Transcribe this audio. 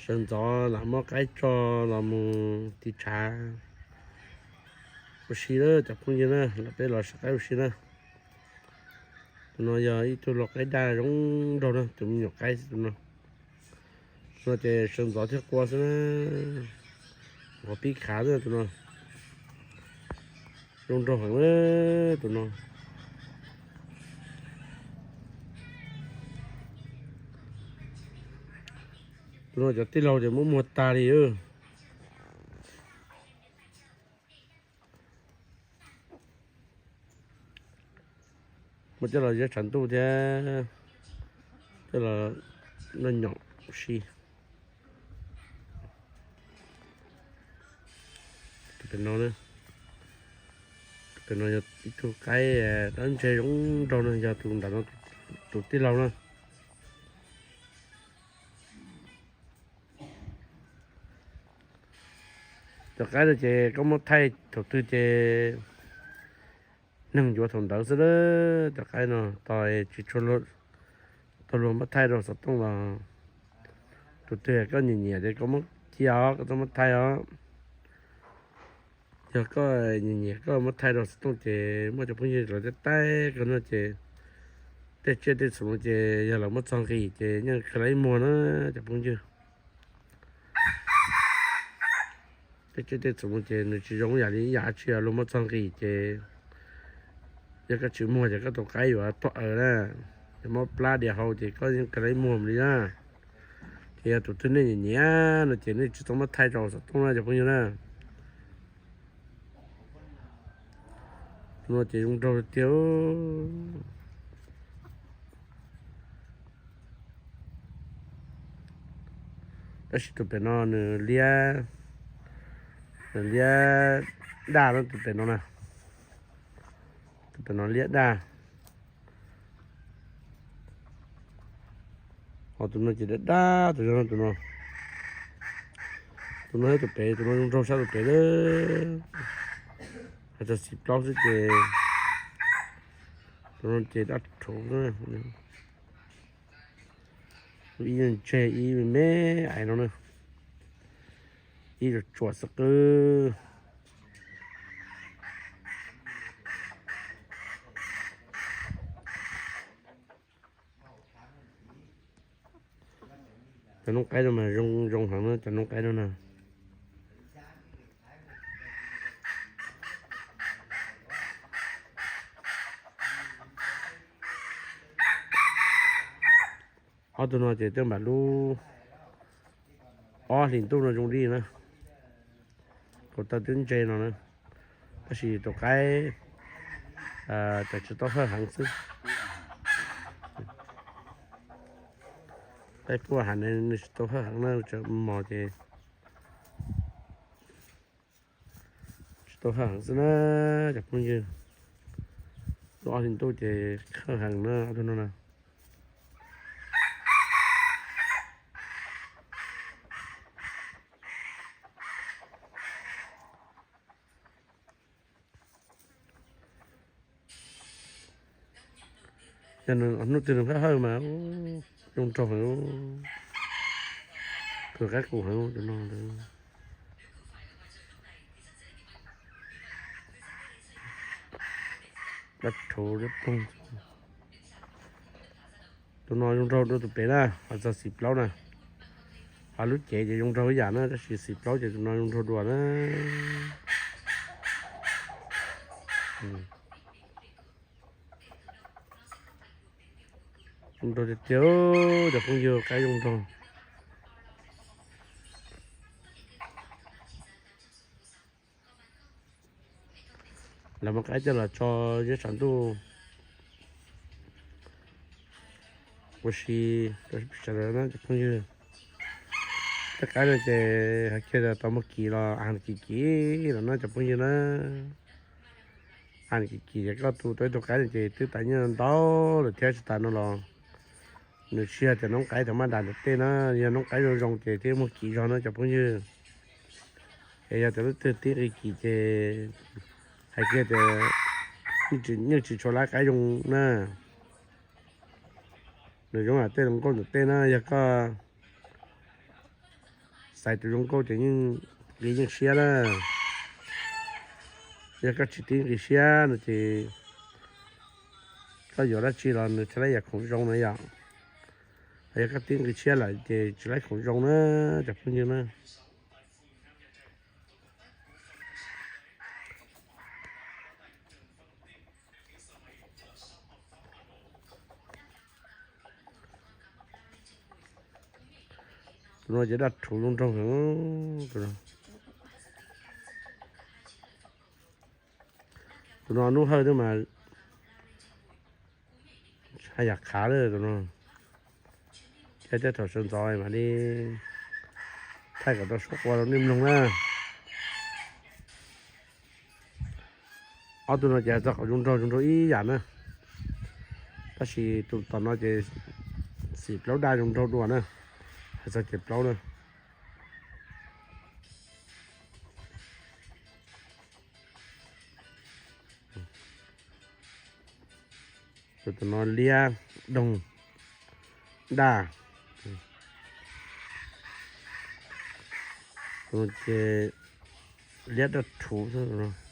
Sawv ntxov lam muab qaib tso los mus tiv tshav ua si lawm cov phooj ywg na, los peb los saib qaib ua si na. Tus no yog ib tug lau qaib daj zoo nraug na, tus me nyuam qaib xwb tus no. Tus no ces sawv ntxov thiab qua xwb na, qhov pib khav xwb tus no. Zoo nraug heev na tus no. Tus no cov tij laug ces muab muag tag li. Muab coj los ziab tshav ntuj thiab coj los noj nyom si. Tus pem no, tus pem no yog ib tug qaib dab ntseg zoo nraug no, yog tus ntawm no tus tij laug na. Cov qaib no ces koj muab thaij thaum twg ces neeg yuav thaum ntawd xwb lawm. Cov qaib no tos tsis tshua, tau luag muab thaij rau xov tooj los, tus twg koj nyiam nyiam ces koj muab cia os, koj txhob muab thaij os. Yog koj nyiam nyiam koj muab thaij rau xov tooj ces muaj cov phooj ywg lawv taij taij koj no ces tej tsiaj tej txhu no ces yog lawv muab txog nqis ces yeej khaws los ib muag na cov phooj ywg. Tej tsiaj tej txhu no ces nws tsis zoo yam li ib yam dab tsi, luag muab txog nqis ces yog koj tsis muag ces koj tus qaib yuav tuag aws na, yog mob plab diav hau ces koj yeej khaws los ib muag li na. Ces yog tus twg nej nyiam nyiam no ces nej tsis txhob muab thaij rau xov tooj na cov phooj ywg na. Tus no ces zoo nraug tiag. Tab sis tus pem no nws liab, nws liab daj na tus pem no na. Tus pem no liab daj. Ho tus no ces daj daj tus no, tus no, tus no thiab tus pem, tus no zoo nraug sab tus pem lawm. Hais txog xim plaub xwb ces tus no ces daj rhuv. Ib nyuag ntseg ib me me ais no na, ib tsuam xwb qwb. Cov noob qaib no mas zoo zoo heev na cov noob qaib no na. Ob tug no ces tej npam lub ob hlis ntuj no zoo li na, kaus taw twb ntse no na, tab sis tus qaib tseem tsis tau hawj heev xwb. Qaib puaj has ne nws tsis tau hawj heev na, tseem mos ces tsis tau hawj heev xwb na cov phooj ywg. Lub ob hlis ntuj ces hawj heev na ob tug no na. Yog hnub twg nws hawj hawj mas zoo nraug heev, kawg qab qus heev cov no. Dab rhuv dab toog. Tus no zoo nraug dua tus pem na, ho txog xim plaub na. Ho lub cev ces zoo nraug ib yam na, tab sis xim plaub ces tus no zoo nraug dua na. Zoo nraug tiag tiag cov phooj ywg, qaib zoo nraug. Lawv muab qaib coj los tso ziab tshav ntuj ua si rau sawv daws na cov phooj ywg. Tej qaib no ces hais kiag tias tau muag kim los a kim kim los na cov phooj ywg na. A kim kim ces koj tu tau ib tug qaib no ces twb tas nyiaj ntau lawm thiab tsis tas no los nws tsis yog tias noob qaib thaum maj das ntawm tej na, yog noob qaib zoo zoo ces thiaj muag kim zog na cov phooj ywg. Es yog tias leej twg tib nqi kim ces hais kiag tias yeej tsis tshua lab qaib zoo na. Nws zoo yam tej hluas nkauj ntawm tej na, yog koj Tais tus zoo nkauj ces yeej nqis yeej siab na. Yog koj tsis tib nqis siab no ces koj yuav dab tsi los nws thiaj li yam khoom zoo na yom. Yog koj tib nqis siab lawm ces tsis li khoom zoo na, cov phooj ywg na. Tus no ces daj rhuv zoo nraug heev. Tus no nub hawj twb mas haj yam khav lawm tus no. Thiab tej thaum sawv ntxov mam li thaij kom tau suab qua rau nej mloog na. Ob tug no ces hais txog qhov zoo nraug zoo nraug ib yam na, tab sis tus tom no ces xim plaub daj zoo nraug dua na, hais txog ces plaub na. Tus no liab doog daj, ces liab daj rhuv xwb.